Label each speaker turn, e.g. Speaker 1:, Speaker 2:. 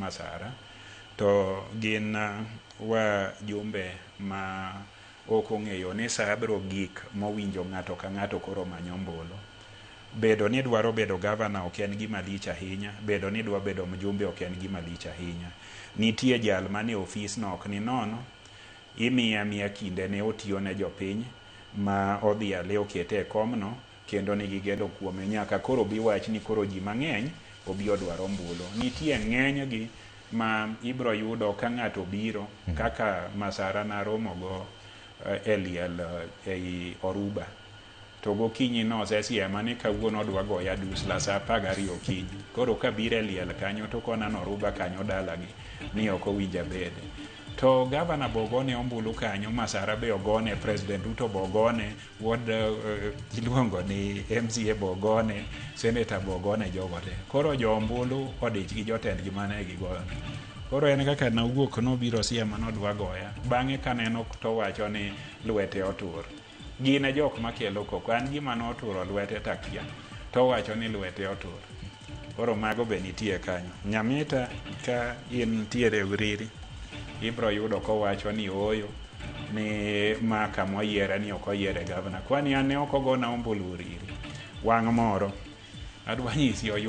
Speaker 1: Masara to gin wajumbe ma ok ong'eyo ni sa biro gik mowinjo ng'ato ka ng'ato koro manyo ombulu. Bedo ni dwaro bedo gavana ok en gima lich ahinya, bedo ni dwa bedo mjumbe ok en gima lich ahinya. Nitie jal mane ofis no ok ni nono, imiye amiya kinde ne otiyo ne jopiny ma odhiale okete e komno kendo nigi geno kuome nyaka koro bi wach ni koro ji mang'eny obi odwar ombulu. Nitie ng'eny gi ma ibro yudo ka ng'ato biro kaka Masara naromo go e liel ei Oruba. To gokinyi nosesiema ni kawuono odwa goya dusla sa 12 okinyi. Koro kabiro e liel kanyo to kona Oruba kanyo dalagi ni ok owinjo abede. To gavana be ogone ombulu kanyo, Masara be ogone, President Ruto be ogone, wuod iluongo ni MCA be ogone, Senator be ogone jogo te. Koro jo ombulu odich gi jotendgi mane gigoyo. Koro en kaka nawuok nobiro siema nodwa goya. Bang'e kaneno towacho ni lwete otur. Gin e jok makelo koko. An gima noturo lwete takia. Towacho ni lwete otur. Koro mago be nitie kanyo. Nyamita ka intiere Uriri, ibro yudo kowacho ni ooyo ni ma kamoyiere ni ok oyiere gavana. Kwani an ne ok ogona ombulu Uriri. Wang' moro adwa nyisi oyum